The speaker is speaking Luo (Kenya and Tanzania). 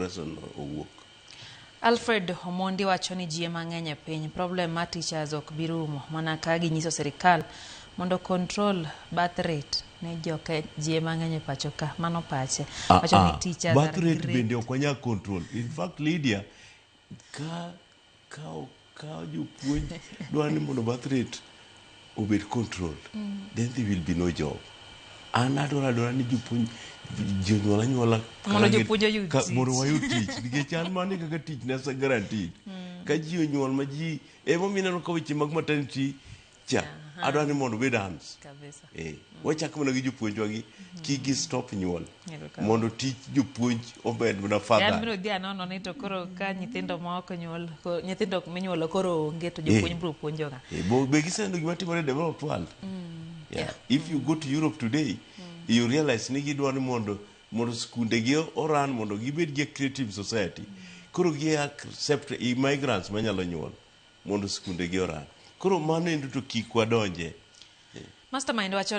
Reason owuok. Alfred Omondi wacho ni ji mang'eny e piny problem mar teachers ok bi rumo mana ka ginyiso sirikal mondo control birth rate ne joka ji mang'eny e pacho ka mano pache wacho ni teachers birth are rate great. Bende ok wanyal control. In fact, Lydia, ka jopuonj dwa ni mondo birth rate obed controlled, then there will be no job. An adwaro adwara ni jopuonj ji onyuol anyuola Mondo jopuonj oyud tich. Mondo wayud tich, nikech an mano e kaka tich na guaranteed. Ka ji onyuol ma ji emomiyo ineno ka weche mag maternity cha adwa ni mondo obed hands. Kabisa. Wachako mana gi jopuonjwa gi kik gi stop nyuol Erokamano. mondo tich jopuonj obed mana An further. biro dhi anono ni to koro ka nyithindo ma ok nyuol nyithindo minyuolo koro onge to jopuonj biro puonjoga. Be giseneno gima timore e developed world. Yeah. If you go to Europe today, you realize ni gidwa ni mondo skunde gi oran mondo gibed gi a creative society. Koro gi accept immigrants manyalo nyuol mondo skunde gi oran. Koro mano endo to kik wadonje. Mastermind wacho